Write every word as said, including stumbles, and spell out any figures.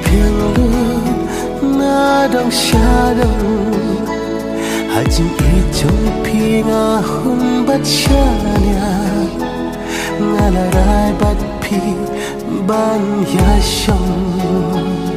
Phiang lut na dong sha dong, ha jingïeit jong phi nga hun bat shaniah. Nga la rai bad phi ban ïashong.